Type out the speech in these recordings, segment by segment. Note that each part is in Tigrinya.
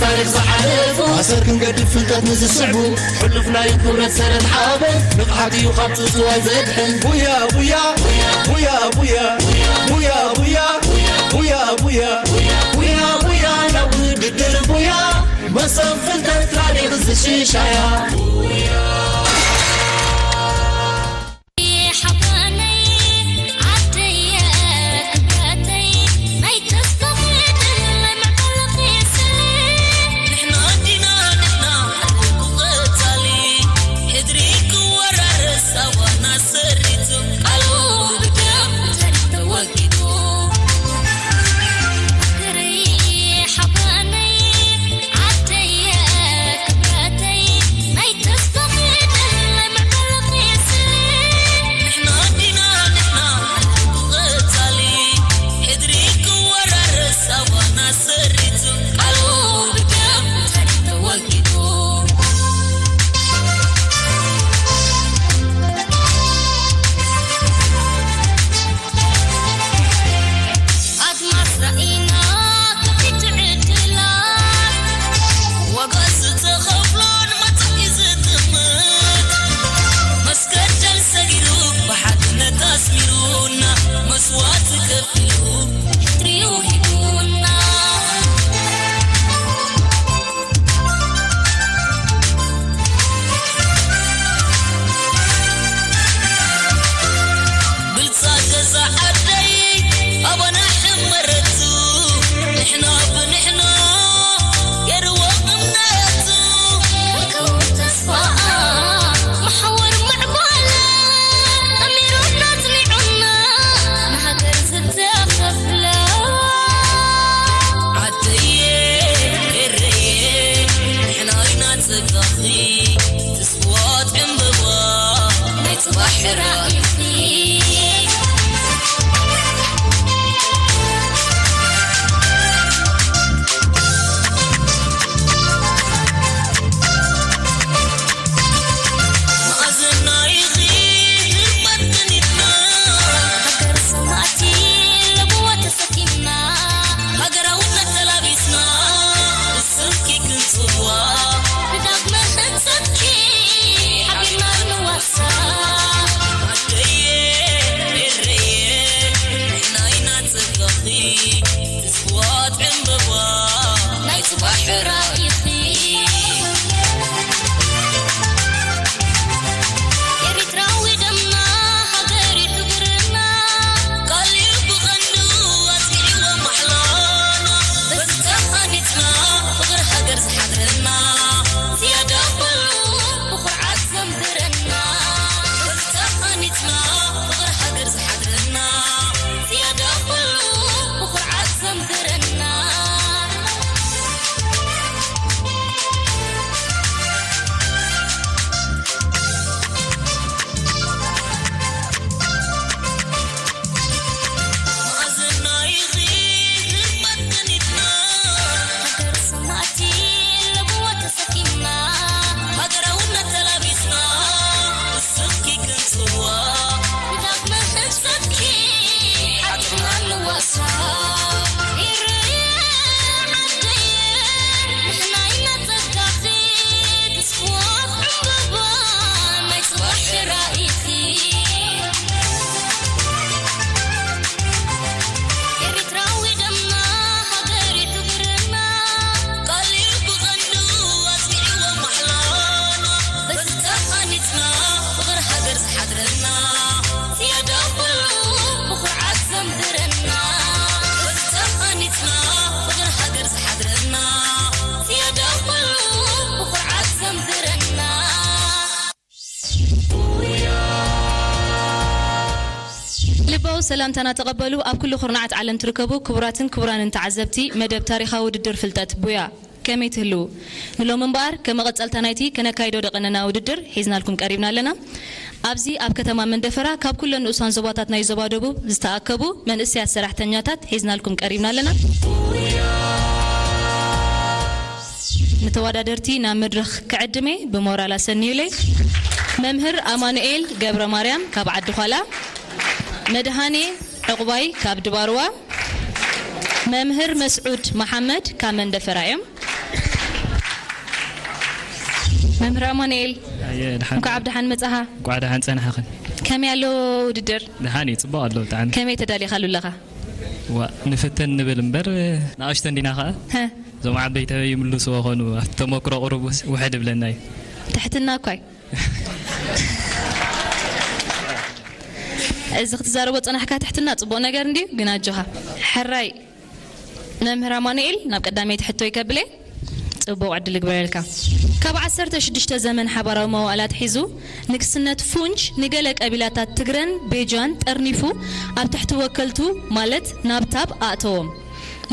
ታሪኽ ዝሓለፉ ኣሰር ክንገድፍ ፍልጠት ንዝስዕቡ ሕሉፍ ናይ ክብረት ሰረት ሓበን ንቕሓት እዩ ካብ ጽጽዋይ ዘድሕን። ቡያ ቡያ ቡያ ቡያ ቡያ ቡያ ቡያ ቡያ ቡያ ቡያ ቡያ ናብ ውድድር ቡያ መሶብ ፍልጠት ታሪኽ ዝሽሻያ። ሓበነይ ዓደየ ክብረተይ ናይ ተስፋ ክድል ምዕባለ ክስሊ ንሕና ዲና ንሕና ሓደጉ ቀጻሊ ሕድሪ ክወራረስ ኣባና ሰሪቱ ቃሉ ብደም ታሪኽ ተወጊዱ ሃገረይ ሓበነይ ዓደየ ክብረተይ ናይ ተስፋ ክድል ምዕባለ ክስሊ ንሕና ዲና ንሕና ሓደጉ ቀጻሊ ሕድሪ ክወራረስ ኣባና ሰሪቱ ቃሉ ብደም ታሪኽ ተወጊዱ። ኣድማስ ራኢና ከፊት ዕድላት ዋጋ ዝተኸፍሎን መጻኢ ዝጥምት መስገደል ሰጊሩ ብሓድነት ኣስሚሩና መስዋዕቲ ከፊሉ ሕድሪኡ ሂቡና። ብልጻ ገዛ ዓደይ ኣባና ሕመረቱ ንሕና ብንሕና ገርዎ እምነቱ ከከው ተስፋኣ መሓወር ምዕባለ ኣሚሩና ኣጽኒዑና ንሃገር ዝተኸፍለ ዓደየ ኤረየ ንሕና ኢና ጸጋኺ ትስዋት ዕምበባ ናይ ጽባሕ ራኢኺ። መኣዘና ኢኺ ህርመት ቀኒትና ሃገር ሰማእቲ ለብዋ ተሰኪምና ሃገራውነት ተላቢስና ብስምኪ ክንጽዋ ብዳግመ ህንጸትኪ ሓቢርና ንዋሳ። ዓደየ ኤረየ ንሕና ኢና ጸጋኺ ትስዋት ዕምበባ ናይ ጽባሕ ራኢኺ። ኤሪትራዊ ደምና ሃገር እዩ ክብርና ቃል እዩ ብቐንዱ ኣጽኒዕዎ ማሕላና በዚ ተሃኒጽና ፍቕሪ ሃገር ዝሓድረና ዝያዳ ኩሉ ብኹርዓት ዘንብረና በዚ ተሃኒጽና ፍቕሪ ሃገር ዝሓድረና ዝያዳ ኩሉ ብኹርዓት ዘንብረና። መኣዘና ኢኺ ህርመት ቀኒትና ሃገር ሰማእቲ ለብዋ ተሰኪምና ሃገራውነት ተላቢስና ንስኺ ክንጽዋ ብዳግመ ህንጸትኪ ሓቢርና ንዋሳ። ኤረየ ዓደየ ንሕና ኢና ጸጋኺ ትስዋት ዕምበባ ናይ ጽባሕ ራኢኺ። ኤሪትራዊ ደምና ሃገር እዩ ክብርና ቃል እዩ ብቐንዱ ኣጽኒዕዎ ማሕላና በዚ ተሃኒጽና ፍቕሪ ሃገር ዝሓድረና ዝያዳ ኩሉ ብኹርዓት ዘንብረና በዚ ተሃኒጽና ፍቕሪ ሃገር ዝሓድረና ዝያዳ ኩሉ ብኹርዓት ዘንብረና። ልባዊ ሰላምታና ተቐበሉ። ኣብ ኩሉ ኩርናዓት ዓለም ትርከቡ ክቡራትን ክቡራንን ተዓዘብቲ መደብ ታሪኻዊ ውድድር ፍልጠት ቡያ፣ ከመይ ትህልዉ? ንሎሚ እምበኣር፣ ከመቐጸልታ ናይቲ ከነካይዶ ደቐነና ውድድር ሒዝናልኩም ቀሪብና ኣለና። ኣብዚ ኣብ ከተማ መንደፈራ ካብ ኩለን ንኡሳን ዞባታት ናይ ዞባ ደቡብ ዝተኣከቡ መንእሰያት ሰራሕተኛታት ሒዝናልኩም ቀሪብና ኣለና። ንተወዳደርቲ ናብ መድረኽ ክዕድመ ብሞራል ኣሰንዩለይ። መምህር ኣማኑኤል ገብረ ማርያም ካብ ዓዲ ዃላ፣ መድሃኔ ዕቑባይ ካብ ድባርዋ፣ መምህር መስዑድ መሓመድ ካብ መንደፈራ እዮም። መምህር ኣማኑኤል፣ ኣየ፣ ደሓን። እንኳዕ ኣብ ደሓን መጻኻ። እንኳዕ ደሓን ጸናሕኽን። ከመይ ኣሎ ውድድር? ደሓን እዩ፣ ጽቡቕ ኣሎ ብጣዕሚ። ከመይ ተዳሊኻሉ ኣለኻ? ዋ፣ ንፍተን ንብል እምበር፣ ንኣሽቱ እንዲና ኸኣ። ሀ። እዞም ዓበይቲ ኣበይ ይምልስዎ ኾኑ? ኣብቲ ተመክሮ ቁሩብ ውስ-፣ ውሕድ እብለና እዩ። ትሕትና እኳ እዩ። እዚ ክትዛረቦ ጸናሕካ ትሕትና ጽቡቕ ነገር እንድዩ፣ ግን ኣጆኻ። ሕራይ መምህር ኣማኑኤል፣ ናብ ቀዳመይቲ ሕቶይ ከብለ። ጽቡቕ ዕድል ይግበረልካ። ካብ ዓሰርተ ሽዱሽተ ዘመን ሓባራዊ መዋእላት ሒዙ፣ ንግስነት ፉንጅ ንገለ ቀቢላታት ትግረን ቤጃን ጠርኒፉ፣ ኣብ ትሕቲ ወከልቱ ማለት ናብታብ ኣእተዎም።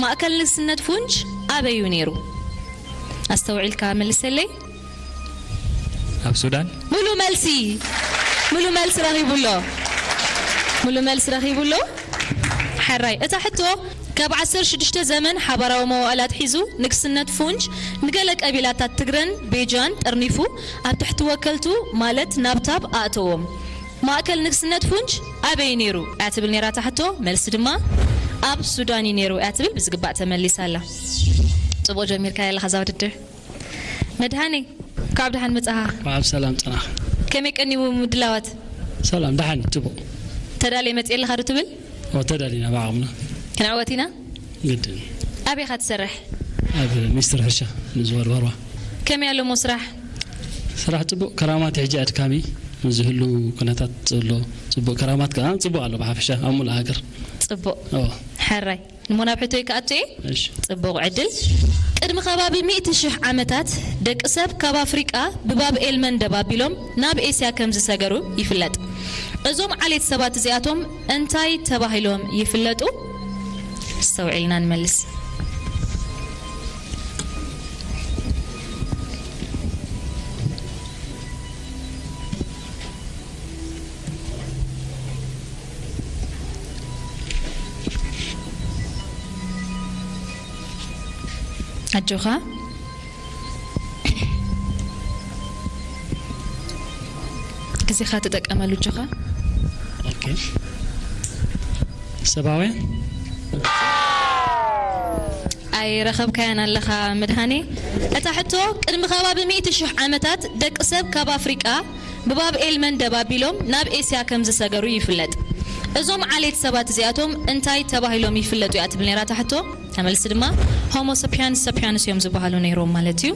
ማእከል ንግስነት ፉንጅ ኣበይ እዩ ነይሩ? ኣስተውዒልካ መልሰለይ። ኣብ ሱዳን። ሙሉ መልሲ፣ ሙሉ መልሲ ረኺቡ ኣሎ። ሙሉ መልሲ ረኺቡ ኣሎ። ሕራይ፣ እታ ሕቶ፣ ካብ ዓሰርተ ሽዱሽተ ዘመን ሓባራዊ መዋእላት ሒዙ፣ ንግስነት ፉንጅ ንገለ ቀቢላታት ትግረን ቤጃን ጠርኒፉ፣ ኣብ ትሕቲ ወከልቱ ማለት ናብታብ ኣእተዎም። ማእከል ንግስነት ፉንጅ ኣበይ ነይሩ እያ ትብል ነይራ እታ ሕቶ። መልሲ ድማ ኣብ ሱዳን እዩ ነይሩ እያ ትብል። ብዝግባእ ተመሊሳ ኣላ። ጽቡቕ ጀሚርካ ኣለኻ እዛ ውድድር። መድሃኔ፣ ካብ ደሓን መጻኻ። ካብ ሰላም ጸናኻ። ከመይ ቀኒቡ ምድላዋት? ሰላም፣ ደሓን፣ ጽቡቕ። ተዳልየ መጽእ ኣለኻ ዶ ትብል? ኦ፣ ተዳሊና ብዓቕምና። ክንዕወት ኢና? ግድን። ኣበይ ኢኻ ትሰርሕ? ኣብ ሚኒስትሪ ሕርሻ፣ ንዝወር በርዋ። ከመይ ኣሎ እሞ ስራሕ? ስራሕ ጽቡቕ፣ ከራማት ሕጂ ኣድካሚ፣ ምስ ዝህሉ ኩነታት ዘሎ ጽቡቕ፣ ከራማት ከኣ ጽቡቕ ኣሎ ብሓፈሻ ኣብ ሙሉእ ሃገር። ጽቡቕ። ኦ። ሕራይ። እሞ ናብ ሕቶይ ክኣቱ እየ። እሺ። ጽቡቕ ዕድል። ቅድሚ ከባቢ ሚእቲ ሽሕ ዓመታት ደቂ ሰብ ካብ ኣፍሪቃ ብባብ ኤል መንደብ ኣቢሎም ናብ ኤስያ ከም ዝሰገሩ ይፍለጥ። እዞም ዓሌት ሰባት እዚኣቶም እንታይ ተባሂሎም ይፍለጡ? ኣስተውዒልና ንመልስ። ኣጆኻ፣ ግዜኻ ተጠቀመሉ ኣጆኻ። ኦኬ። ሰባውያን? ኣይረኸብካያን ኣለኻ መድሃኔ። እታ ሕቶ፣ ቅድሚ ከባቢ ሚእቲ ሽሕ ዓመታት ደቂ ሰብ ካብ ኣፍሪቃ ብባብ ኤል መንደብ ኣቢሎም ናብ ኤስያ ከም ዝሰገሩ ይፍለጥ። እዞም ዓሌት ሰባት እዚኣቶም እንታይ ተባሂሎም ይፍለጡ እያ ትብል ነይራ እታ ሕቶ። ተመልሲ ድማ ሆሞ ሰፒያንስ ሰፒያንስ እዮም ዝበሃሉ ነይሮም ማለት እዩ።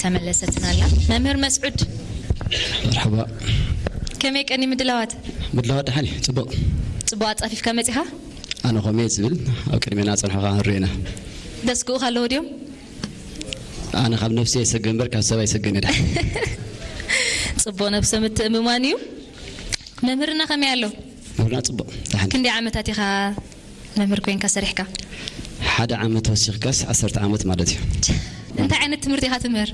ተመለሰትን ኣላ። መምህር መስዑድ። መርሐባ። ከመይ ቀኒ ምድላዋት? ምድላዋት ደሓን እዩ፣ ጽቡቕ። ጽቡቕ ኣጻፊፍካ መጺኻ? ኣነ ኾመይ ዝብል ኣብ ቅድሜና ጸንሖ ኸዓ ንሪኦ ኢና። ደስግኡኻ ኣለዉ ድዮም? ኣነ ካብ ነፍሲ የሰግእ እምበር ካብ ሰብ ኣይሰግእን እየ። ጽቡቕ ነብሰ ምትእምማን እዩ። መምህርና ከመይ ኣሎ? መምህርና ጽቡቕ፣ ደሓን። ክንደይ ዓመታት ኢኻ መምህር ኮይንካ ሰሪሕካ? ሓደ ዓመት ወሲኽካስ ዓሰርተ ዓመት ማለት እዩ። እንታይ ዓይነት ትምህርቲ ኢኻ ትምህር?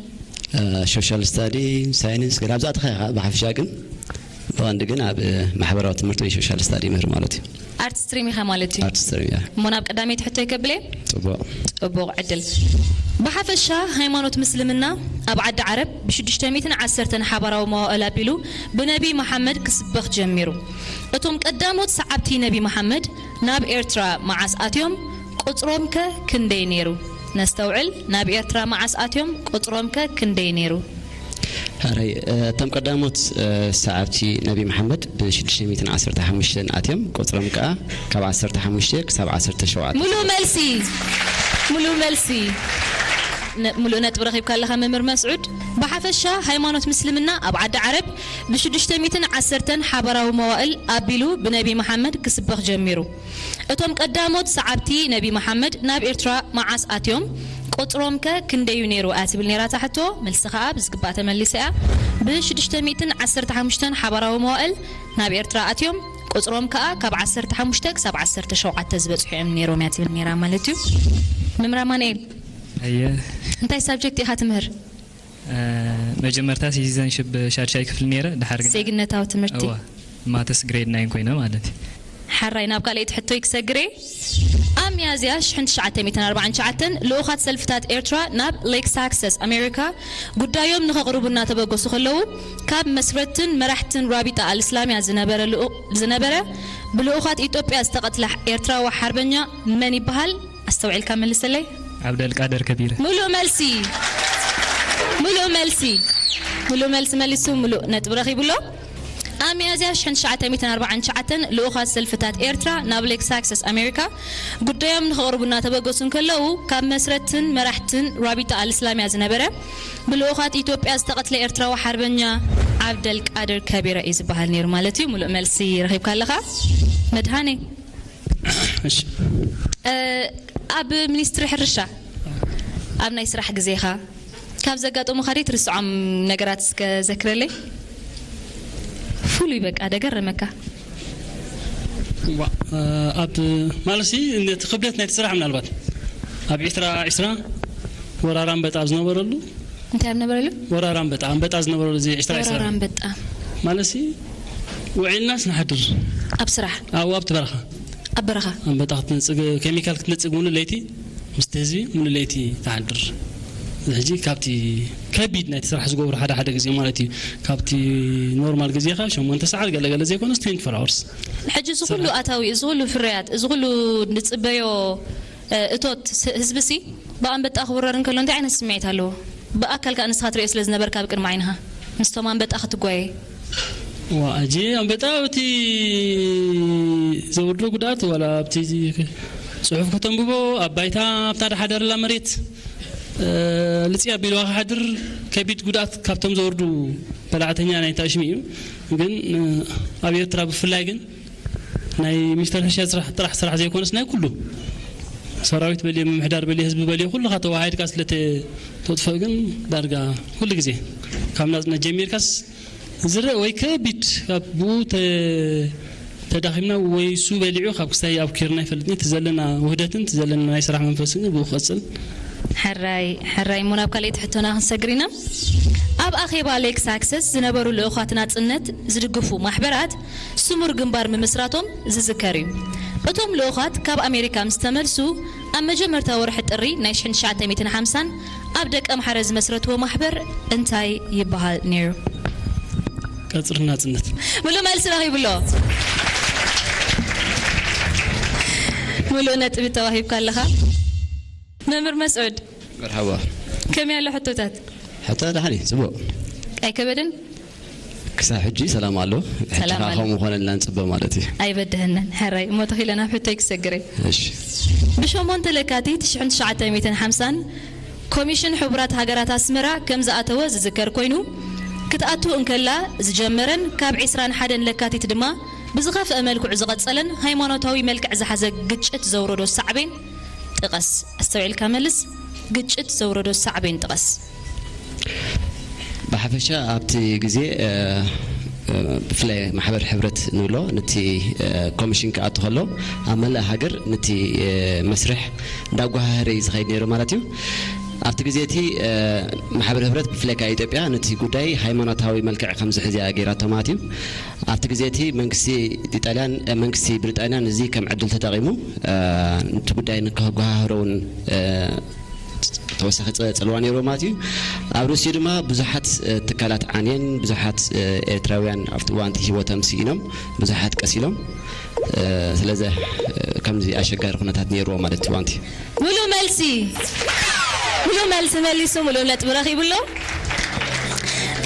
እ፣ ሶሻል ስታዲ፣ ሳይንስ፣ ገለ ኣብዛ ኣተኻ ኢኻ ብሓፈሻ ግን ብቐንዲ ግን ኣብ፣ እ፣ ማሕበራዊ ትምህርቲ ወይ ሶሻል ስታዲ ምህር ማለት እዩ። ኣርት ስትሪም ኢኻ ማለት እዩ። ኣርት ስትሪም፣ ያ። እሞ ናብ ቀዳመይቲ ሕቶይ ከብለ? ጽቡቕ። ጽቡቕ ዕድል። ብሓፈሻ ሃይማኖት ምስልምና ኣብ ዓዲ ዓረብ ብ ሽዱሽተ ሚእትን ዓሰርተን ሓባራዊ መዋእል ኣቢሉ ብነቢ መሓመድ ክስበኽ ጀሚሩ። እቶም ቀዳሞት ሰዓብቲ ነቢ መሓመድ ናብ ኤርትራ መዓስ ኣትዮም? ቁጽሮም ከ ክንደይ ነይሩ? ነስተውዕል፣ ናብ ኤርትራ መዓስ ኣትዮም? ቁጽሮም ከ ክንደይ ነይሩ? ሕራይ፣ እ፣ እቶም ቀዳሞት፣ እ፣ ሰዓብቲ ነቢ መሓመድ ብ ሽዱሽተ ሚእትን ዓሰርተ ሓሙሽተን ኣትዮም፣ ቁጽሮም ከኣ ካብ ዓሰርተ ሓሙሽተ ክሳብ ዓሰርተ ሸውዓተ። ሙሉእ መልሲ፣ ሙሉእ መልሲ። ነ-፣ ሙሉእ ነጥቢ ረኺብካ ኣለኻ መምህር መስዑድ። ብሓፈሻ ሃይማኖት ምስልምና ኣብ ዓዲ ዓረብ ብ ሽዱሽተ ሚእትን ዓሰርተን ሓባራዊ መዋእል ኣቢሉ ብነቢ መሓመድ ክስበኽ ጀሚሩ። እቶም ቀዳሞት ሰዓብቲ ነቢ መሓመድ ናብ ኤርትራ መዓስ ኣትዮም? ቁጽሮም ከ ክንደዩ ነይሩ እያ ትብል ነይራ እታ ሕቶ። መልሲ ከኣ ብዝግባእ ተመሊሳ እያ። ብ ሽዱሽተ ሚእትን ዓሰርተ ሓሙሽተን ሓባራዊ መዋእል ናብ ኤርትራ ኣትዮም። ቁጽሮም ከኣ ካብ ዓሰርተ ሓሙሽተ ክሳብ ዓሰርተ ሸውዓተ ዝበጽሑ እዮም ነይሮም እያ ትብል ነይራ ማለት እዩ። መምህር ኣማኑኤል፣ ኣየ። እንታይ ሳብጀክት ኢኻ ትምህር? እ፣ መጀመርታ ሲቲዘንሽፕ ሻድሻይ ክፍሊ ነይረ፣ ድሓር ግን ዜግነታዊ ትምህርቲ። እወ፣ ማተስ ግሬድ ናይን ኮይነ ማለት እዩ። ሓራይ፣ ናብ ካልኣይቲ ሕቶይ ክሰግር እየ። ኣብ ሚያዝያ ሽሕን ትሽዓተ ሚእትን ኣርባዓን ትሽዓተን ልኡኻት ሰልፍታት ኤርትራ ናብ ሌክ ሳክሰስ ኣሜሪካ ጉዳዮም ንኸቕርቡ እናተበገሱ ከለዉ፣ ካብ መስረትን መራሕትን ራቢጣ ኣልእስላምያ ዝነበረ ልኡ-፣ ዝነበረ ብልኡኻት ኢትዮጵያ ዝተቐትለ ኤርትራዊ ሓርበኛ መን ይበሃል? ኣስተውዒልካ መልሰለይ። ዓብደልቃድር ከቢረ። ሙሉእ መልሲ። ሙሉእ መልሲ፣ ሙሉእ መልሲ መሊሱ ሙሉእ ነጥቢ ረኺቡ ኣሎ። ኣብ ሚያዝያ ሽሕን ትሽዓተ ሚእትን ኣርባዓን ትሽዓተን ልኡኻት ሰልፍታት ኤርትራ ናብ ሌክስ ኣክሰስ ኣሜሪካ ጉዳዮም ንኸቕርቡ እናተበገሱ እንከለዉ፣ ካብ መስረትን መራሕትን ራቢጣ ኣልእስላምያ ዝነበረ፣ ብልኡኻት ኢትዮጵያ ዝተቐትለ ኤርትራዊ ሓርበኛ ዓብደል ቃድር ከቢረ እዩ ዝበሃል ነይሩ ማለት እዩ። ሙሉእ መልሲ ረኺብካ ኣለኻ መድሃኔ። እሺ። እ፣ ኣብ ሚኒስትሪ ሕርሻ ኣብ ናይ ስራሕ ግዜኻ ካብ ዘጋጠሙኻ ድዩ ትርስዖም ነገራት እስከ ዘክረለይ? ፍሉይ በቃ ደገረመካ። ዋ፣ እ፣ ኣብ ማለትሲ ነቲ ክብደት ናይቲ ስራሕ ምናልባት ኣብ ዒስራ ዒስራ ወራር ኣንበጣ ኣብ ዝነበረሉ እንታይ ኣብ ነበረሉ? ወራር ኣንበጣ ኣንበጣ ዝነበረሉ እዚ ዒስራ ዒስራ ወራር ኣንበጣ ማለትሲ ውዒልናስ ንሓድር ኣብ ስራሕ ኣብኡ ኣብቲ በረኻ ኣብ በረኻ ኣንበጣ ክትነፅግ ኬሚካል ክትነፅግ ሙሉእ ለይቲ ምስቲ ህዝቢ ሙሉእ ለይቲ ትሓድር። ሕጂ ካብቲ ከቢድ ናይቲ ስራሕ ዝገብሩ ሓደ ሓደ ግዜ ማለት እዩ ካብቲ ኖርማል ግዜኻ ሸሞንተ ሰዓት ገለገለ ዘይኮነስ ትዌንቲ ፎር ኣወርስ ሕጂ እዚ ኩሉ ኣታዊ እዚ ኩሉ ፍርያት እዚ ኩሉ ንፅበዮ እ፣ እቶት ስ- ህዝቢ ሲ ብኣንበጣ ክውረር እንከሎ እንታይ ዓይነት ስምዒት ኣለዎ? ብኣካል ከዓ ንስኻ ትሪኦ ስለ ዝነበርካ ኣብ ቅድሚ ዓይንኻ ምስቶም ኣንበጣ ክትጓየ ዋ ሕጂ ኣንበጣ እቲ ዘውርዶ ጉድኣት ዋላ ኣብቲ ፅሑፍ ከተንብቦ ኣብ ባይታ ኣብታ ድሓደርላ መሬት እ፣ ልፅያ ቢልዋ ክሓድር ከቢድ ጉድኣት ካብቶም ዘወርዱ በላዕተኛ ናይ ታሽሚ እዩ። ግን እ፣ ኣብ ኤርትራ ብፍላይ ግን ናይ ሚኒስተር ሕርሻ ስራሕ ጥራሕ ስራሕ ዘይኮነስ ናይ ኩሉ ሰራዊት በልዮ ምምሕዳር በልዮ ህዝቢ በልዮ ኩልኻ ተዋሃሂድካ ስለ ተ- ተጥፍእ ግን ዳርጋ ኩሉ ግዜ ካብ ናጽነት ጀሚርካስ ዝረእ ወይ ከቢድ ካብ ብኡ ተ- ተዳኺምና ወይ እሱ በሊዑ ካብ ክስታይ ኣብኪርና ኣይፈልጥን እቲ ዘለና ውህደትን እቲ ዘለና ናይ ስራሕ መንፈስን ብኡ ክቐጽል ሕራይ ሕራይ እሞ ናብ ካልኣይቲ ሕቶና ክንሰግር ኢና። ኣብ ኣኼባ ሌክስ ኣክሰስ ዝነበሩ ልኡኻት ናጽነት ዝድግፉ ማሕበራት ስሙር ግንባር ምምስራቶም ዝዝከር እዩ። እቶም ልኡኻት ካብ ኣሜሪካ ምስ ተመልሱ ኣብ መጀመርታ ወርሒ ጥሪ ናይ ሽሕን ትሽዓተ ሚእትን ሓምሳን ኣብ ደቀምሓረ ዝመስረትዎ ማሕበር እንታይ ይበሃል ነይሩ? ቀጽሪ ናጽነት ሙሉእ መልሲ ረኺቡ ኣሎ። ሙሉእ ነጥቢ ተዋሂብካ ኣለኻ። መምህር መስዑድ መርሓባ ከመይ ኣሎ ሕቶታት? ሕቶ ደሓን እዩ ጽቡቕ ኣይከበደን? ክሳብ ሕጂ ሰላም ኣሎ ሕጂ ሰላም ኸዓ ኣሎ። ከምኡ ኮነልና ንጽበ ማለት እዩ ኣይበድህንን። ሕራይ እሞ ተኺለ ናብ ሕቶይ ክሰግር እየ። እሺ ብሸሞንተ ለካቲት ሽሕን ትሽዓተ ሚእትን ሓምሳን ኮሚሽን ሕቡራት ሃገራት ኣስመራ ከም ዝኣተወ ዝዝከር ኮይኑ ክትኣቱ እንከላ ዝጀመረን ካብ ዒስራን ሓደን ለካቲት ድማ ብዝኸፍአ መልክዑ ዝቐጸለን ሃይማኖታዊ መልክዕ ዝሓዘ ግጭት ዘውረዶ ሳዕቤን ጥቀስ። ኣስተውዒልካ መልስ። ግጭት ዘውረዶ ሳዕቤን ጥቀስ። ብሓፈሻ ኣብቲ ግዜ እ፣ እ፣ ብፍላይ ማሕበር ሕብረት ንብሎ ነቲ እ፣ ኮሚሽን ክኣቱ ከሎ ኣብ መላእ ሃገር ነቲ እ፣ መስርሕ እንዳጓሃህረ እዩ ዝኸይድ ነይሩ ማለት እዩ ኣብቲ ግዜ እቲ እ፣ ማሕበር ሕብረት ብፍላይ ካብ ኢትዮጵያ ነቲ ጉዳይ ሃይማኖታዊ መልክዕ ከም ዝሕዝያ ገይራቶ ማለት እዩ ኣብቲ ግዜ እቲ መንግስቲ ኢጣልያን እ፣ መንግስቲ ብሪጣንያን እዚ ከም ዕድል ተጠቒሙ እ፣ ነቲ ጉዳይ ንከጓሃህሮ እውን እ፣ ተወሳኺ ፀ- ፅልዋ ነይርዎ ማለት እዩ ኣብ ሩስዩ ድማ ብዙሓት እ፣ ትካላት ዓንየን ብዙሓት እ፣ ኤርትራውያን ኣብቲ እዋንቲ ህይወቶም ስኢኖም ብዙሓት ቀሲሎም እ፣ ስለዚ እ፣ ከምዚ ኣሸጋሪ ኩነታት ነይርዎ ማለት እቲ እዋንቲ ሙሉእ መልሲ ሙሉእ መልሲ መሊሱ ሙሉእ ነጥቢ ረኺቡ ኣሎ።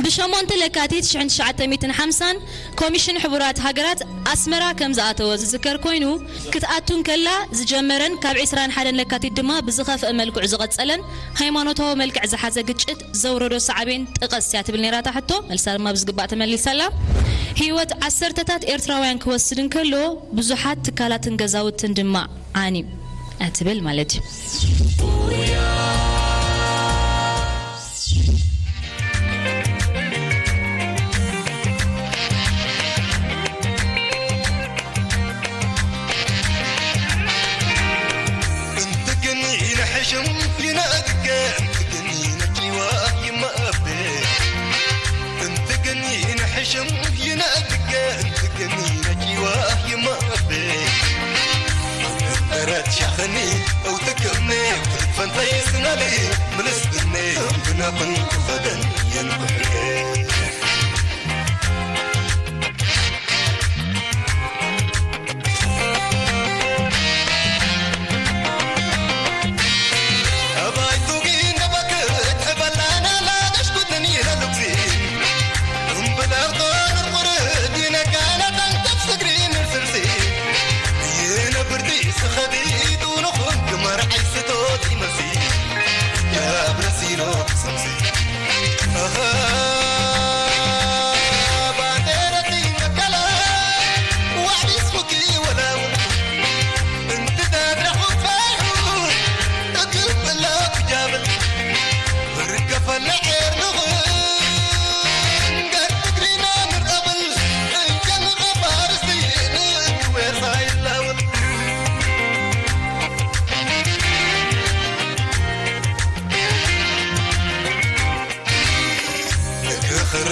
ብሸሞንተ ለካቲት ሽሕን ትሽዓተ ሚእትን ሓምሳን ኮሚሽን ሕቡራት ሃገራት ኣስመራ ከም ዝኣተወ ዝዝከር ኮይኑ ክትኣቱ እንከላ ዝጀመረን ካብ ዒስራን ሓደን ለካቲት ድማ ብዝኸፍአ መልክዑ ዝቐጸለን ሃይማኖታዊ መልክዕ ዝሓዘ ግጭት ዘውረዶ ሳዕቤን ጥቀስ እያ ትብል ነይራታ ሕቶ። መልሳ ድማ ብዝግባእ ተመሊሳ ኣላ። ህይወት ዓሰርተታት ኤርትራውያን ክወስድ እንከሎ ብዙሓት ትካላትን ገዛውትን ድማ ዓንዩ እያ ትብል ማለት እዩ። እንት ግን ይንሕሽም ይነግገ እንት ግን ይነኪዋ ይማእበ እንት ግን ይንሕሽም ይነግገ እንት ግን ይነኪዋ ይማእበ በረት ሻኸኒ እው ትክእምነ ፈንታይ ስናሊ ምልስብነ ብናኹን ክኸደን የንኩሕገ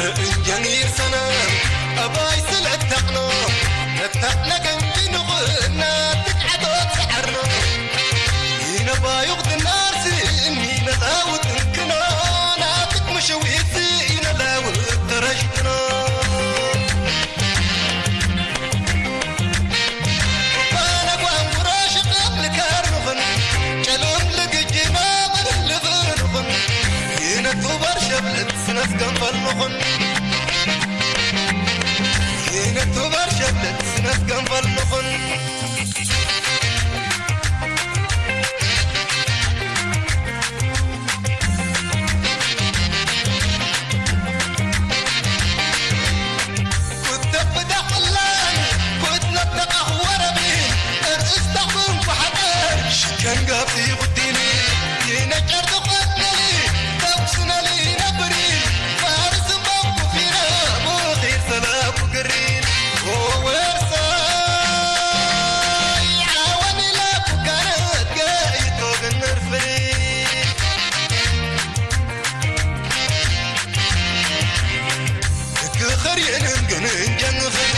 እንጀን ይርሰና ኣባይ ስለ እተቕኖ፣ እተቕነ ከንጂ ንኹእና ትግዓቶ ትዓርኖ። ይነባዩቕ ድናርሲ እኒ ነላውጥ እንክኖ፣ ናትክ ምሽዊሲ ይነላውጥ ተረሽትኖ። ባነ ጓንጉሮ ሽቕብ ልከርንኹን፣ ጨሉም ልግጅና ብልልኽንኹን፣ ይነቱ ባር ሸብልብ ስነፍ ገንፈልንኹን፣ ይነቱ ባር ሸብልብ ስነፍ ገንፈልንኹን። ክኸርየንን ግን እንጀንኽን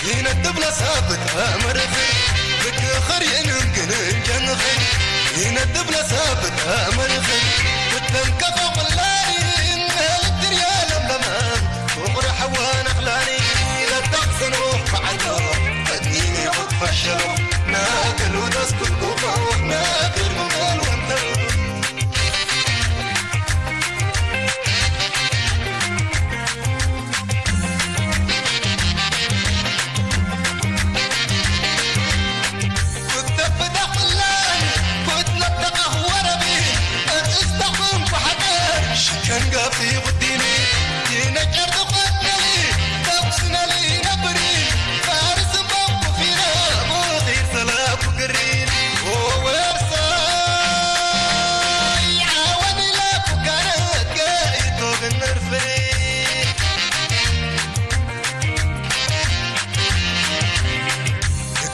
ይነጥብ ለሳብት ኣመርኽን። ክኸርየንን ግን እንጀንኽን ይነጥብ ለሳብት ኣመርኽን። ክተንከፈ ቁላይን ልትርያ ለምለማን ፍቕሪ ሓዋን ኣኽላኒ ለታኽስን ሩሕ በዓዶ ፈትኒኒ ኹት ፈሸሎ ናገሉ ደስኩልኩ ናገሉ ወንተሉ።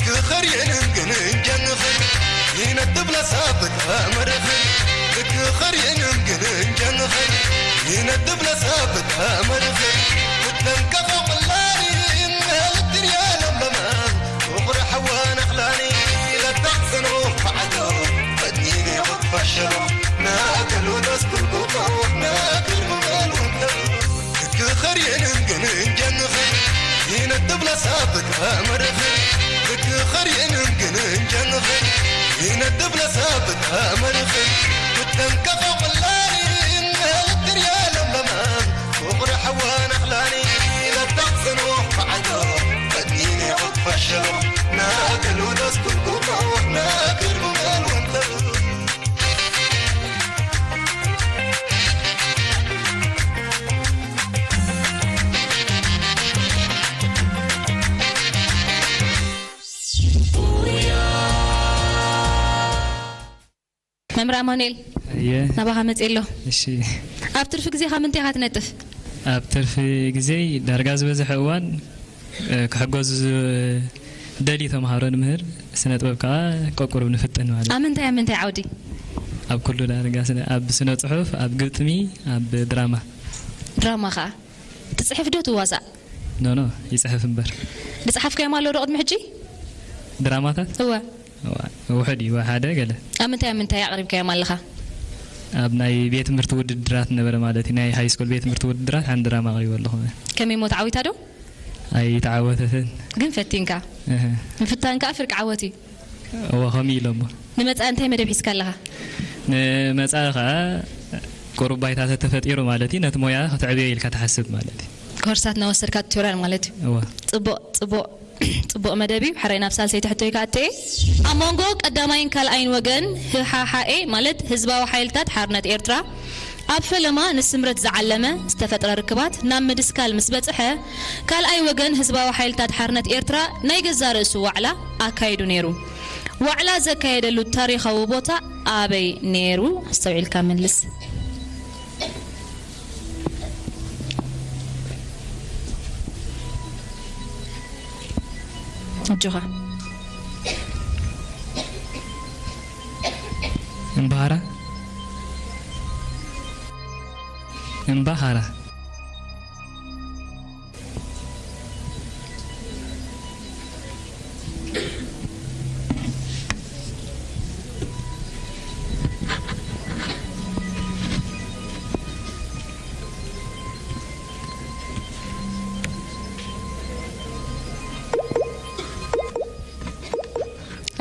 ክኸርየንን ግን እንጀንኽን ይነጥብ ለሳብት ኣመርኽን። ክኸርየንን ግን እንጀንኽን ይነጥብ ለሳብት ኣመርኽን። ክተንከፈ ቁላይን ልትርያ ለምለማን ፍቕሪ ሓዋን ኣኽላኒ ለታኽስን ሩሕ በዓዶ ፈትኒኒ ኹት ፈሸሎ ናገሉ ደስኩልኩ ናገሉ ወንተሉ። ክኸርየንን ግን እንጀንኽን ይነጥብ ለሳብት ኣመርኽን። ክኸርየንን ግን እንጀንኽን ይነጥብ ለሳብት ኣመርኽን። ክተንከፈ ቁላይን ልትርያ ለምለማን ፍቕሪ ሓዋን ኣኽላኒ ለታኽስን ሩሕ በዓዶ ፈትኒኒ ኹት ፈሸሎ ናገሉ ደስኩልኩ ናገሉ ወንተሉ። መምህር ኣማኑኤል፣ እየ። ናባኻ መፅእ ኣሎ። እሺ። ኣብ ትርፊ ግዜኻ ምንታይ ኢኻ ትነጥፍ? ኣብ ትርፊ ግዜ ዳርጋ ዝበዝሐ እዋን፣ እ፣ ክሕገዙ ዝደልዩ ተምሃሮ ንምህር፣ ስነ ጥበብ ከዓ ቀቁሩብ ንፍጥን ማለት እዩ። ኣብ ምንታይ፣ ኣብ ምንታይ ዓውዲ? ኣብ ኩሉ ዳርጋ፣ ስነ፣ ኣብ ስነ ጽሑፍ፣ ኣብ ግጥሚ፣ ኣብ ድራማ። ድራማ ከዓ ትጽሕፍ ዶ ትዋሳእ? ኖ፣ ኖ፣ ይጽሕፍ እምበር። ዝጸሓፍካዮም ኣሎ ዶ ቅድሚ ሕጂ? ድራማታት? እወ። እዋ፣ ውሑድ እዩ፣ ሓደ ገለ። ኣብ ምንታይ፣ ኣብ ምንታይ ኣቕሪብካዮም ኣለኻ? ኣብ ናይ ቤት ትምህርቲ ውድድራት ነበረ ማለት እዩ። ናይ ሃይ ስኩል ቤት ትምህርቲ ውድድራት ሓንቲ ድራማ ኣቕሪበ ኣለኹ። ከመይ እሞ ተዓዊታ ዶ? ኣይተዓወተትን። ግን ፈቲንካ? እህ። ምፍታን ከኣ ፍርቂ ዓወት እዩ። እወ፣ ከምኡ ኢሎሞ። ንመጻኢ እንታይ መደብ ሒዝካ ኣለኻ? ንመጻኢ ከኣ ቁሩብ ባይታ ተተፈጢሩ ማለት እዩ፣ ነቲ ሞያ ከተዕብዮ ኢልካ ትሓስብ ማለት እዩ። ኮርሳት እናወሰድካ ቱቶርያል ማለት እዩ። እወ። ጽቡቕ፣ ጽቡቕ፣ ጽቡቕ መደብ እዩ። ሕራይ ናብ ሳልሰይቲ ሕቶይ ክኣቱ እየ። ኣብ መንጎ ቀዳማይን ካልኣይን ወገን ህሃሓኤ ማለት ህዝባዊ ሓይልታት ሓርነት ኤርትራ ኣብ ፈለማ ንስምረት ዝዓለመ ዝተፈጥረ ርክባት ናብ ምድስካል ምስ በጽሐ፣ ካልኣይ ወገን ህዝባዊ ሓይልታት ሓርነት ኤርትራ ናይ ገዛእ ርእሱ ዋዕላ ኣካይዱ ነይሩ። ዋዕላ ዘካየደሉ ታሪኻዊ ቦታ ኣበይ ነይሩ? ኣስተውዒልካ መልስ። ኣጆኻ። እምበሃራ? እምበሃራ።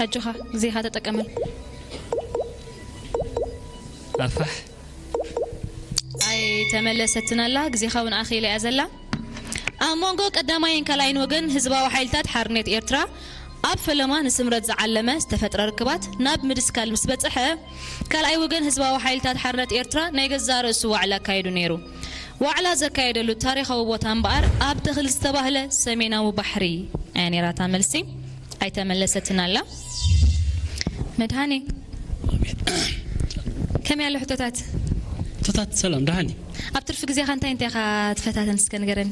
ኣጆኻ፣ ግዜኻ ተጠቀመሉ። ኣፋሕ። ኣይተመለሰትን ኣላ፣ ግዜኻ እውን ኣኺላ እያ ዘላ። ኣብ መንጎ ቀዳማይን ካልኣይን ወገን ህዝባዊ ሓይልታት ሓርነት ኤርትራ ኣብ ፈለማ ንስምረት ዝዓለመ ዝተፈጥረ ርክባት ናብ ምድስካል ምስ በጽሐ፣ ካልኣይ ወገን ህዝባዊ ሓይልታት ሓርነት ኤርትራ ናይ ገዛእ ርእሱ ዋዕላ ኣካይዱ ነይሩ። ዋዕላ ዘካየደሉ ታሪኻዊ ቦታ እምበኣር ኣብ ተኽል ዝተባህለ ሰሜናዊ ባሕሪ እያ ነይራታ። መልሲ ኣይተመለሰትን ኣላ። መድሃኔ፣ ከመይ ኣሎ ሕቶታት? ሕቶታት ሰላም፣ ደሓን እዩ። ኣብ ትርፊ ግዜኻ እንታይ እንታይ ኢኻ ትፈታተን እስከ ንገረኒ።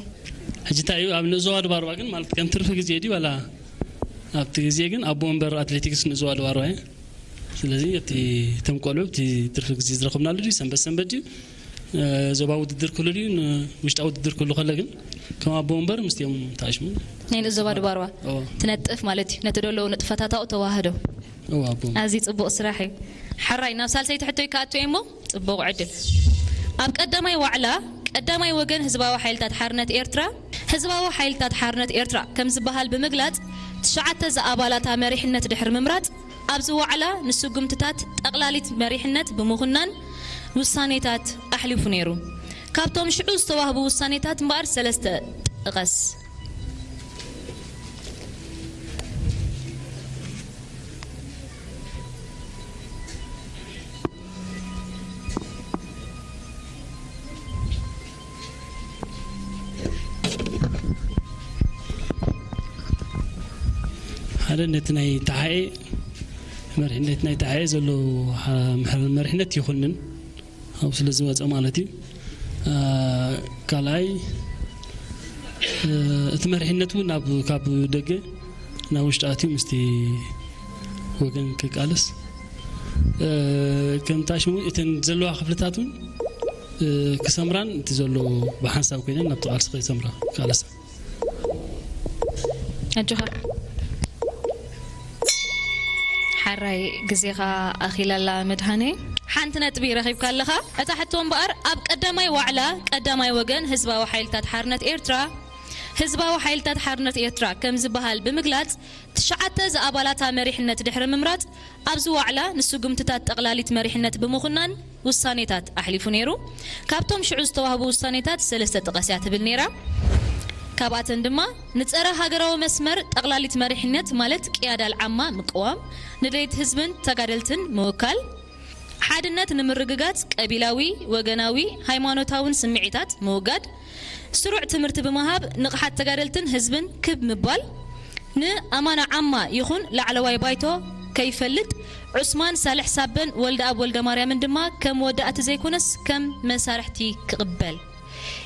ሕጂ እንታይ እዩ ኣብ ንእዞባ ድባርባ ግን ማለት ከም ትርፊ ግዜ ድዩ ዋላ ኣብቲ ግዜ ግን ኣቦ ወንበር ኣትሌቲክስ ንእዞባ ድባርባ እየ። ስለዚ ኣብቲ እቶም ቆልዑ ኣብቲ ትርፊ ግዜ ዝረኸብናሉ ድዩ ሰንበት ሰንበት ድዩ እ፣ ዞባ ውድድር ክህሉ ድዩ ንውሽጣዊ ውድድር ክህሉ ከሎ ግን ከም ኣቦ ወንበር ምስቲኦም ተኣሽሙ ናይ ንእዞባ ድባርባ እዎ። ትነጥፍ ማለት እዩ። ነቲ ደለዉ ንጥፈታት ኣብኡ ተዋህዶ። እዎ፣ ኣቦ ወንበር። ኣዝዩ ጽቡቕ ስራሕ እዩ። ሓራይ ናብ ሳልሰይቲ ሕቶይ ክኣቱ እየ እሞ ጽቡቕ ዕድል። ኣብ ቀዳማይ ዋዕላ ቀዳማይ ወገን ህዝባዊ ሓይልታት ሓርነት ኤርትራ፣ ህዝባዊ ሓይልታት ሓርነት ኤርትራ ከም ዝበሃል ብምግላጽ፣ ትሽዓተ ዝኣባላታ መሪሕነት ድሕሪ ምምራጽ፣ ኣብዚ ዋዕላ ንስጉምትታት ጠቕላሊት መሪሕነት ብምኹናን ውሳኔታት ኣሕሊፉ ነይሩ። ካብቶም ሽዑ ዝተዋህቡ ውሳኔታት እምበኣር ሰለስተ ጥቐስ። ሓደ ነቲ ናይ ተሓኤ መሪሕነት፣ ናይ ተሓኤ ዘሎ ሓ-፣ ምሕር-፣ መሪሕነት ይኹንን ኣብኡ ስለ ዝመጸ ማለት እዩ። እ፣ ካልኣይ፣ እ፣ እቲ መሪሕነት እውን ናብ፣ ካብ ደገ ናብ ውሽጢ ኣትዩ ምስቲ ወገን ክቃለስ፣ እ፣ ከምታ ሽሙ እተን ዘለዋ ክፍልታት እውን፣ እ፣ ክሰምራን እቲ ዘሎ ብሓንሳብ ኮይነን ናብቲ ቃልሲ ከይሰምራ ክቃለሳ። ኣጆኻ። ሓራይ ግዜኻ ኣኺላላ መድሃኔ። ሓንቲ ነጥቢ ረኺብካ ኣለኻ። እታ ሕቶ እምበኣር ኣብ ቀዳማይ ዋዕላ ቀዳማይ ወገን ህዝባዊ ሓይልታት ሓርነት ኤርትራ፣ ህዝባዊ ሓይልታት ሓርነት ኤርትራ ከም ዝበሃል ብምግላጽ፣ ትሽዓተ ዝኣባላታ መሪሕነት ድሕሪ ምምራጽ፣ ኣብዚ ዋዕላ ንስጉምትታት ጠቕላሊት መሪሕነት ብምኹናን ውሳኔታት ኣሕሊፉ ነይሩ። ካብቶም ሽዑ ዝተዋህቡ ውሳኔታት ሰለስተ ጥቐስ እያ ትብል ነይራ። ካብኣተን ድማ ንጸረ ሃገራዊ መስመር ጠቕላሊት መሪሕነት ማለት ቅያዳ ኣልዓማ ምቅዋም፣ ንደሌት ህዝብን ተጋደልትን ምውካል፣ ሓድነት ንምርግጋጽ ቀቢላዊ፣ ወገናዊ፣ ሃይማኖታውን ስምዒታት ምውጋድ፣ ስሩዕ ትምህርቲ ብምሃብ ንቕሓት ተጋደልትን ህዝብን ክብ ምባል፣ ንኣማና ዓማ ይኹን ላዕለዋይ ባይቶ ከይፈልጥ ዑስማን ሳልሕ ሳበን ወልደኣብ ወልደማርያምን ድማ ከም ወዳእቲ ዘይኮነስ ከም መሳርሕቲ ክቕበል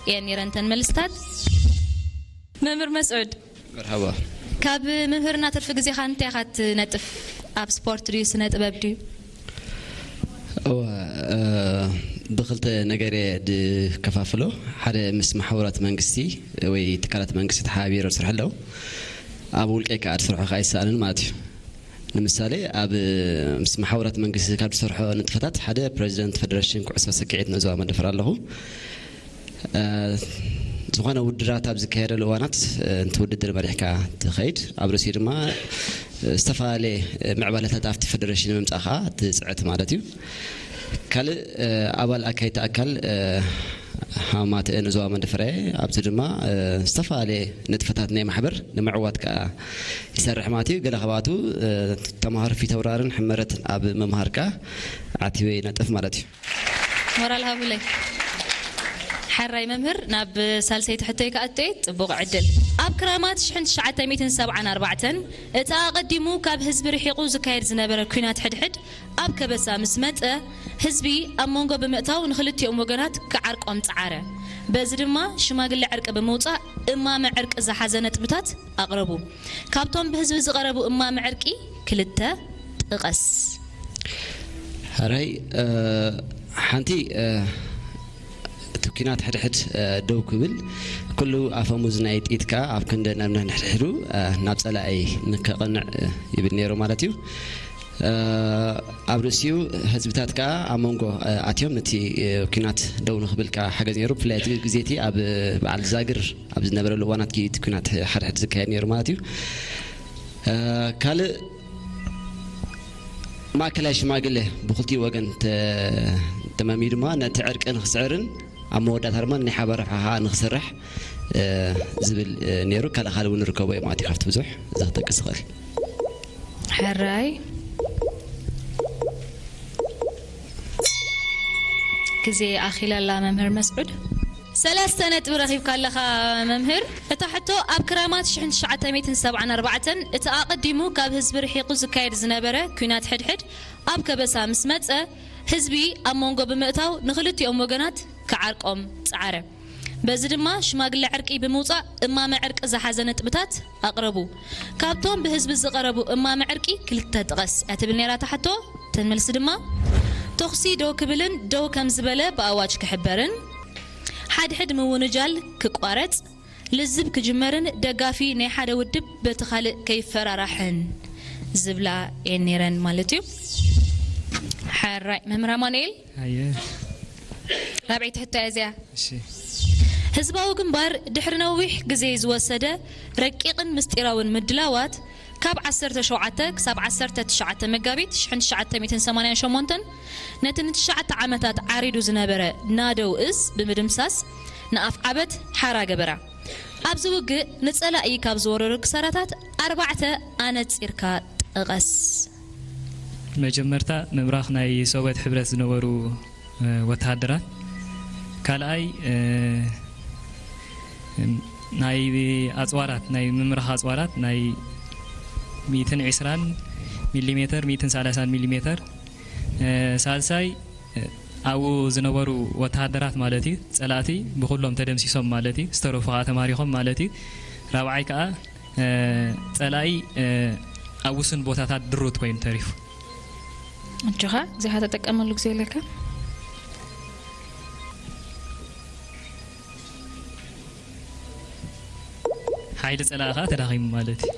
እየን ነይረን እተን መልስታት። መምህር መስዑድ፣ መርሓባ። ካብ ምምህርና ትርፊ ግዜኻ እንታይ ኢኻ ትነጥፍ? ኣብ ስፖርት ድዩ፣ ስነ ጥበብ ድዩ? እወ፣ እ፣ ብኽልተ ነገር እየ ድከፋፍሎ። ሓደ ምስ ማሕበራት መንግስቲ ወይ ትካላት መንግስቲ ተሓባቢረ ዝሰርሐ ኣለዉ። ኣብ ውልቀይ ከኣ ዝሰርሖ ከኣ ይሰኣንን ማለት እዩ። ንምሳሌ፣ ኣብ ምስ ማሕበራት መንግስቲ ካብ ዝሰርሖ ንጥፈታት ሓደ ፕሬዚደንት ፌደሬሽን ኩዕሶ ሰኪዔት ንእዞባ መንደፈራ ኣለኹ። እ፣ ዝኾነ ውድድራት ኣብ ዝካየደሉ እዋናት፣ እ፣ንቲ ውድድር መሪሕካ ትኸይድ። ኣብ ርእሲኡ ድማ፣ እ፣ ዝተፈላለየ፣ እ፣ ምዕባለታት ኣብቲ ፌደሬሽን ንምምጻእ ከኣ ትጽዕት ማለት እዩ። ካልእ፣ እ፣ ኣባል ኣካይድቲ ኣካል፣ እ፣ ሃማትአን እዞባ መንደፈራየ፣ ኣብዚ ድማ፣ እ፣ ዝተፈላለየ ንጥፈታት ናይ ማሕበር ንምዕዋት ከኣ ይሰርሕ ማለት እዩ። ገለ ካብኣቱ፣ እ፣ ተምሃሮ ፊተውራርን ሕመረትን ኣብ ምምሃር ከኣ ዓቲበ ይነጥፍ ማለት እዩ። ሞራል ሃቡለይ። ሓራይ መምህር፣ ናብ ሳልሰይቲ ሕቶይ ክኣቱ እየ። ጽቡቕ ዕድል። ኣብ ክራማት ሽሕን ትሽዓተ ሚእትን ሰብዓን ኣርባዕተን፣ እቲ ኣቐዲሙ ካብ ህዝቢ ርሒቑ ዝካየድ ዝነበረ ኲናት ሕድሕድ ኣብ ከበሳ ምስ መጸ፣ ህዝቢ ኣብ መንጎ ብምእታው ንኽልቲኦም ወገናት ክዓርቆም ጸዓረ። በዚ ድማ ሽማግለ ዕርቂ ብምውጻእ እማመ ዕርቂ ዝሓዘ ነጥብታት ኣቕረቡ። ካብቶም ብህዝቢ ዝቐረቡ እማመ ዕርቂ ክልተ ጥቐስ። ሕራይ፣ እ፣ ሓንቲ፣ እ፣ እቲ ኲናት ሕድሕድ፣ እ፣ ደው ክብል፣ ኩሉ ኣፈሙዝ ናይ ጥይት ከኣ ኣብ ክንዲ ናብ ነንሕድሕዱ፣ እ፣ ናብ ጸላኢ ንከቕንዕ፣ እ፣ ይብል ነይሩ ማለት እዩ። እ፣ ኣብ ርእሲኡ ህዝብታት ከኣ ኣብ መንጎ፣ እ፣ ኣትዮም ነቲ፣ እ፣ ኲናት ደው ንኽብል ከኣ ሓገዝ ነይሩ። ብፍላይ እቲ ግዜ እቲ ኣብ በዓል ዛግር ኣብ ዝነበረሉ እዋናት እቲ ኲናት ሓድሕድ ዝካየድ ነይሩ ማለት እዩ። እ፣ ካልእ ማእከላይ ሽማግለ ብኽልቲኡ ወገን ተ-፣ ተማሚኡ ድማ ነቲ ዕርቂ ንኽስዕርን ኣብ መወዳእታ ድማ ናይ ሓባር ረብሓ ኸኣ ንኽሰርሕ፣ እ፣ ዝብል፣ እ፣ ነይሩ። ካልእ ካልእ እውን ንርከቦ እዩ ማለት እዩ፣ ካብቲ ብዙሕ እዛ ክጠቅስ ዝኽእል። ሕራይ። ግዜ ኣኺላላ መምህር መስዑድ። ሰለስተ ነጥቢ ረኺብካ ኣለኻ መምህር። እታ ሕቶ ኣብ ክራማት ሽሕን ትሽዓተ ሚእትን ሰብዓን ኣርባዕተን እቲ ኣቐዲሙ ካብ ህዝቢ ርሒቑ ዝካየድ ዝነበረ ኲናት ሕድሕድ ኣብ ከበሳ ምስ መጸ ህዝቢ ኣብ መንጎ ብምእታው ንኽልቲኦም ወገናት ክዓርቆም ጸዓረ። በዚ ድማ ሽማግለ ዕርቂ ብምውጻእ እማመ ዕርቂ ዝሓዘ ነጥብታት ኣቕረቡ። ካብቶም ብህዝቢ ዝቐረቡ እማመ ዕርቂ ክልተ ጥቀስ እያ ትብል ነይራ እታ ሕቶ። እተን መልሲ ድማ ተኹሲ ደው ክብልን ደው ከም ዝበለ ብኣዋጅ ክሕበርን ሓድሕድ ምውንጃል ክቋረጽ ልዝብ ክጅመርን ደጋፊ ናይ ሓደ ውድብ በቲ ካልእ ከይፈራራሕን ዝብላ እየን ነይረን ማለት እዩ። ሕራይ መምህር ኣማኑኤል። ኣየ ራብዐይቲ ሕቶ እያ እዚኣ። እሺ ህዝባዊ ግንባር ድሕሪ ነዊሕ ግዜ ዝወሰደ ረቂቕን ምስጢራውን ምድላዋት ካብ ዓሰርተ ሸውዓተ ክሳብ ዓሰርተ ትሽዓተ መጋቢት ሽሕን ትሽዓተ ሚእትን ሰማንያን ሸሞንተን ነቲ ንትሽዓተ ዓመታት ዓሪዱ ዝነበረ ናደው እዝ ብምድምሳስ ንኣፍዓበት ሓራ ገበራ። ኣብዚ ውግእ ንጸላኢ ካብ ዝወረዱ ክሳራታት ኣርባዕተ ኣነጺርካ ጥቐስ። መጀመርታ ምምራኽ ናይ ሶብየት ሕብረት ዝነበሩ እ፣ ወተሃደራት፣ ካልኣይ እ፣ ናይ ኣፅዋራት ናይ ምምራኽ ኣፅዋራት ናይ ሚእትን ዕስራን ሚሊሜተር ሚእትን ሰላሳን ሚሊሜተር እ፣ ሳልሳይ እ፣ ኣብኡ ዝነበሩ ወተሃደራት ማለት እዩ ፀላእቲ ብኩሎም ተደምሲሶም ማለት እዩ ዝተረፉ ከዓ ተማሪኾም ማለት እዩ ራብዓይ ከዓ እ፣ ፀላኢ እ፣ ኣብ ውሱን ቦታታት ድሩት ኮይኑ ተሪፉ እጆኻ እዚኻ ተጠቀመሉ ግዜ ኣለካ። ሓይሊ ፀላኢ ከዓ ተዳኺሙ ማለት እዩ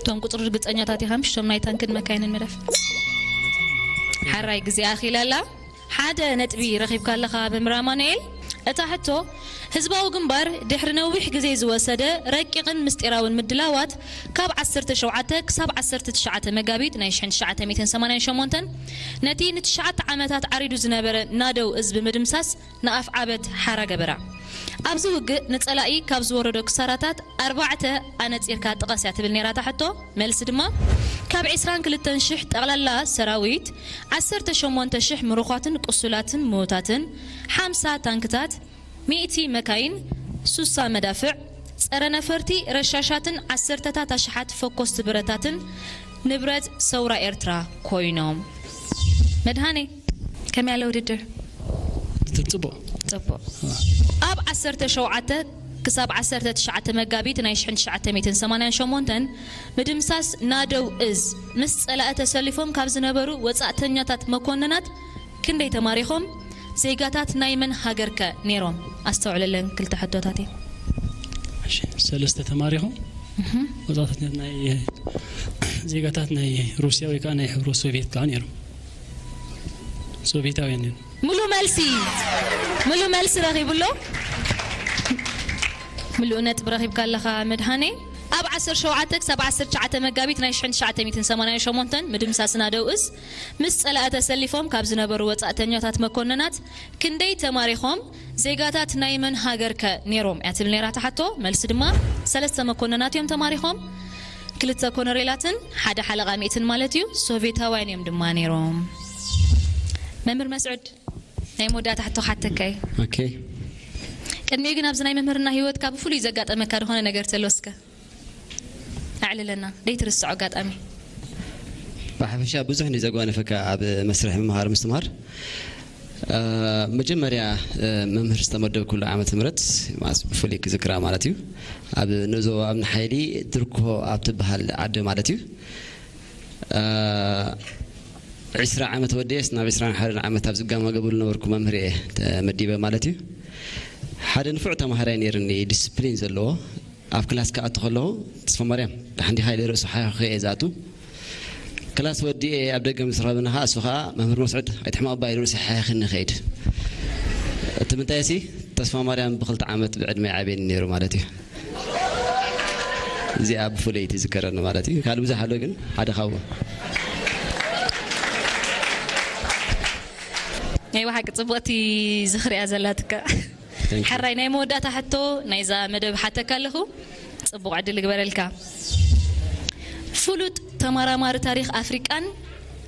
እቶም ቁፅሪ ርግፀኛታት ኢኻ ምሽ እቶም ናይ ታንክን መካይንን መዳፍ ሓራይ ግዜ ኣኺላ ኣላ ሓደ ነጥቢ ረኺብካ ኣለኻ መምህር ኣማኑኤል እታ ሕቶ ህዝባዊ ግንባር ድሕሪ ነዊሕ ግዜ ዝወሰደ ረቂቕን ምስጢራውን ምድላዋት ካብ ዓሰርተ ሸውዓተ ክሳብ ዓሰርተ ትሽዓተ መጋቢት ናይ ሽሕን ትሽዓተ ሚእትን ሰማንያን ሸሞንተን ነቲ ንትሽዓተ ዓመታት ዓሪዱ ዝነበረ ናደው እዝ ብምድምሳስ ንኣፍዓበት ሓራ ገበራ። ኣብዚ ውግእ ንጸላኢ ካብ ዝወረዶ ክሳራታት ኣርባዕተ ኣነጺርካ ጥቐስ እያ ትብል ነይራ እታ ሕቶ። መልሲ ድማ ካብ ዕስራን ክልተን ሽሕ ጠቕላላ ሰራዊት ዓሰርተ ሸሞንተ ሽሕ ምሩዃትን ቁሱላትን ምዉታትን ሓምሳ ታንክታት ሚእቲ መካይን ሱሳ መዳፍዕ ጸረ ነፈርቲ ረሻሻትን ዓሰርተታት ኣሽሓት ፈኮስቲ ብረታትን ንብረት ሰውራ ኤርትራ ኮይኖም። መድሃኔ ከመይ ኣሎ ውድድር? ጽቡቕ ጽቡቕ ኣብ ዓሰርተ ሸውዓተ ክሳብ ዓሰርተ ትሽዓተ መጋቢት ናይ ሽሕን ትሽዓተ ሚእትን ሰማንያን ሸሞንተን ምድምሳስ ናደው እዝ ምስ ጸላኢ ተሰሊፎም ካብ ዝነበሩ ወጻእተኛታት መኮንናት ክንደይ ተማሪኾም? ዜጋታት ናይ መን ሃገር ከ ነይሮም? ኣስተውዕለለን ክልተ ሕቶታት እየን። እሺ፣ ሰለስተ ተማሪኹም ወጻእተኛታት ናይ ዜጋታት ናይ ሩስያ ወይ ከዓ ናይ ሕብረት ሶቪየት ከዓ ነይሮም። ሶቪየታውያን እዮም። ሙሉ መልሲ ሙሉ መልሲ ረኺቡ ኣሎ። ምሉእ ነጥቢ ረኺብካ ኣለኻ መድሃኔ። ኣብ ዓሰርተ ሸውዓተ ክሳብ ዓሰርተ ትሽዓተ መጋቢት ናይ ሽሕን ትሽዓተ ሚእትን ሰማንያን ሸሞንተን ምድምሳስ ናደው እዝ ምስ ጸላኢ ተሰሊፎም ካብ ዝነበሩ ወጻእተኛታት መኮንናት ክንደይ ተማሪኾም? ዜጋታት ናይ መን ሃገር ከ ነይሮም እያ ትብል ነይራ እታ ሕቶ። መልሲ ድማ ሰለስተ መኮንናት እዮም ተማሪኾም። ክልተ ኮነሬላትን ሓደ ሓለቓ ሚእትን ማለት እዩ። ሶቪየታውያን እዮም ድማ ነይሮም። መምህር መስዑድ ናይ መወዳእታ ሕቶ ክሓተካ እዩ። ኦኬ ቅድሚኡ ግን ኣብዚ ናይ መምህርና ህይወትካ ብፍሉይ ዘጋጠመካ ዝኾነ ነገር ተሎ እስከ ኣዕልለና ደይትርስዖ ኣጋጣሚ። ብሓፈሻ ብዙሕ ንዘጓነፈካ ኣብ መስርሕ ምምሃር ምስትምሃር እ፣ መጀመርያ እ፣ መምህር ዝተመደብኩሉ ዓመተ ምህረት ማስ ብፍሉይ ክዝክራ ማለት እዩ ኣብ ንዞ ኣብ ንሓይሊ ድርኮ ኣብ ትበሃል ዓዲ ማለት እዩ እ፣ ዕስራ ዓመት ወዲኤስ ናብ ዕስራን ሓደን ዓመት ኣብ ዝጋማገበሉ ነበርኩ መምህር እየ ተመዲበ ማለት እዩ ሓደ ንፉዕ ተማሃራይ ነይርኒ ዲስፕሊን ዘለዎ ኣብ ክላስ ክኣቱ ከለኹ ተስፋ ማርያም ደሓን ዲኻ ኢለ ርእሱ ሓኺኸ እየ ዝኣቱ ክላስ ወዲኤ ኣብ ደገ ምስ ረኸብና ኸዓ እሱ ኸዓ መምህር መስዑድ ኣይትሕመቕ እባ ኢሉ ርእሱ ሓኺኽኒ ይኸይድ እቲ ምንታይ ሲ ተስፋ ማርያም ብክልተ ዓመት ብዕድመ ይዓብየኒ ነይሩ ማለት እዩ እዚኣ ብፍለይ ትዝከረኒ ማለት እዩ። ካልእ ብዙሕ ኣሎ፣ ግን ሓደ ካብኡ። ናይ ብሓቂ ጽቡቕቲ ዝኽሪያ ዘላትካ። ሕራይ ናይ መወዳእታ ሕቶ ናይዛ መደብ ሓተካ ኣለኹ። ጽቡቕ ዕድል ይግበረልካ። ፍሉጥ ተመራማሪ ታሪኽ ኣፍሪቃን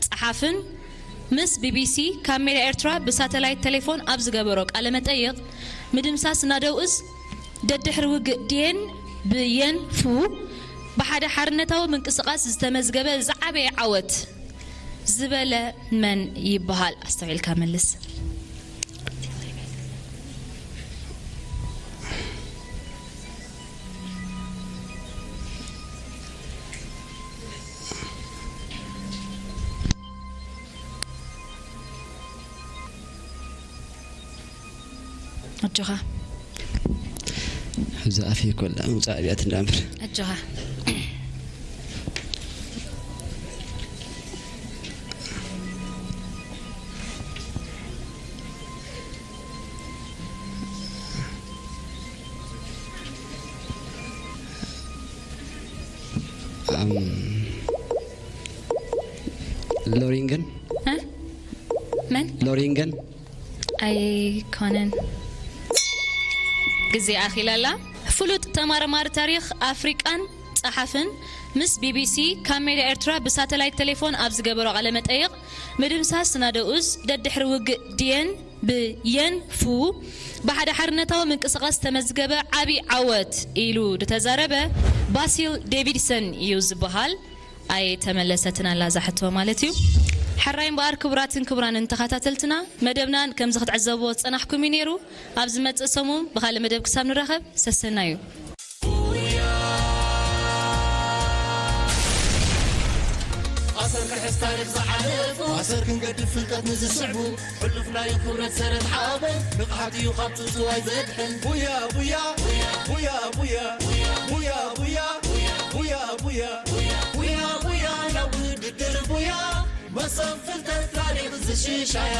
ጸሓፍን ምስ ቢቢሲ ካብ ሜዳ ኤርትራ ብሳተላይት ቴሌፎን ኣብ ዝገበሮ ቃለ መጠይቕ፣ ምድምሳስ ናደው እዝ ደድሕሪ ውግእ ድየን ብየን ፉ ብሓደ ሓርነታዊ ምንቅስቓስ ዝተመዝገበ ዝዓበየ ዓወት ዝበለ መን ይበሃል? ኣስተውዒልካ መልስ። ኣጆኻ። ሕዚ ኣፈይ ኮላ ምውፃእ ኣብያት እንዳምር። ኣጆኻ። ኣም፣ ሎሪንገን እ? መን? ሎሪንገን ኣይኮነን። ግዜ ኣኺላላ። ፍሉጥ ተመራማሪ ታሪኽ ኣፍሪቃን ጸሓፍን ምስ ቢቢሲ ካብ ሜዳ ኤርትራ ብሳተላይት ቴሌፎን ኣብ ዝገበሮ ቃለ መጠይቕ፣ ምድምሳስ ናደኡዝ ደድሕሪ ውግእ ድየን ብየን ፉ ብሓደ ሓርነታዊ ምንቅስቓስ ዝተመዝገበ ዓቢ ዓወት ኢሉ ዝተዛረበ ባሲል ዴቪድሰን እዩ ዝበሃል። ኣይተመለሰትን ኣላ እዛ ሕቶ ማለት እዩ። ሕራይ እምበኣር ክቡራትን ክቡራንን ተኸታተልትና፣ መደብናን ከምዚ ክትዕዘብዎ ዝጸናሕኩም እዩ ነይሩ። ኣብ ዝመጽእ ሰሙን ብኻልእ መደብ ክሳብ ንራኸብ፣ ሰሰናዩ። ኣሰር ክሕዝ ታሪኽ ዝሓለፉ፣ ኣሰር ክንገድፍ ፍልጠት ንዝስዕቡ፣ ሕሉፍ ናይ ክብረት ሰረት ሓበን፣ ንቕሓት እዩ ካብ ጽውጽዋይ ዘድሕን። ቡያ ቡያ ቡያ ቡያ ቡያ ቡያ ቡያ ቡያ ቡያ ቡያ ቡያ ቡያ ቡያ ናብ ውድድር ቡያ፣ መሰን ፍልጠት ታሪኽ ዝሽሻያ።